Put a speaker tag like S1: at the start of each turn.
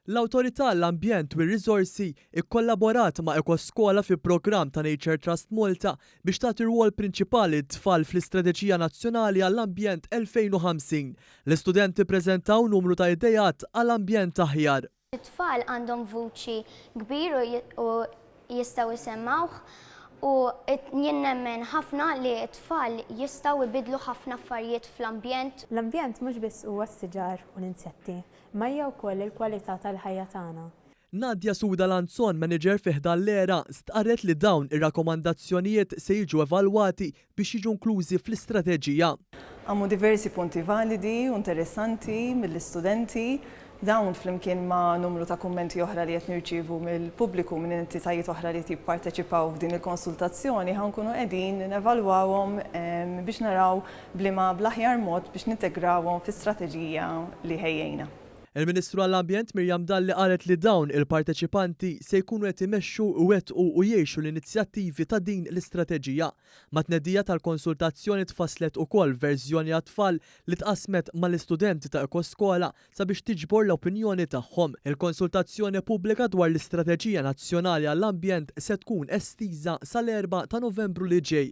S1: L-Awtorità għall-Ambjent u r-Riżorsi kkollaborat ma' Ekoskola fi programm ta' Nature Trust Malta biex tagħti rwol prinċipali lit-tfal fl-Istrateġija Nazzjonali għall-Ambjent 2050. L-istudenti ppreżentaw numru ta' ideat għal ambjent aħjar.
S2: It-tfal għandhom vuċi kbir u jistgħu jsemmgħuh u jien nemmen ħafna li t-tfal jistgħu jbiddlu ħafna affarijiet fl-ambjent.
S3: L-ambjent mhux biss huwa s-siġar u l-insetti, imma hija wkoll il-kwalità tal-ħajja tagħna.
S1: Nadia Suda Lanzon, manager fi ħdan l-ERA, stqarret li dawn ir-rakkomandazzjonijiet se jiġu evalwati biex jiġu inklużi fl-istrateġija.
S4: Qamu diversi punti validi u interessanti mill-istudenti. Dawn flimkien ma' numru ta' kummenti oħra li qed nirċievu mill-pubbliku minn entitajiet oħra li qed jipparteċipaw f'din il-konsultazzjoni ħa nkunu qegħdin nevalwawhom biex naraw b'liema bl-aħjar mod biex nintegrawhom fi strateġija li ħejjejna.
S1: Il-Ministru għall-Ambjent Miriam Dalli qalet li dawn il-parteċipanti se jkunu qed imexxu, iwettqu u jgħixu l-inizjattivi ta' din l-istrateġija. Mat-tnedija tal-konsultazzjoni tfasslet ukoll verżjoni għat-tfal li tqassmet mal-istudenti ta' Ekoskola sabiex tiġbor l-opinjoni tagħhom. Il-konsultazzjoni pubblika dwar l-Istrateġija Nazzjonali għall-Ambjent se tkun estiża sal-4 ta' Novembru li ġej.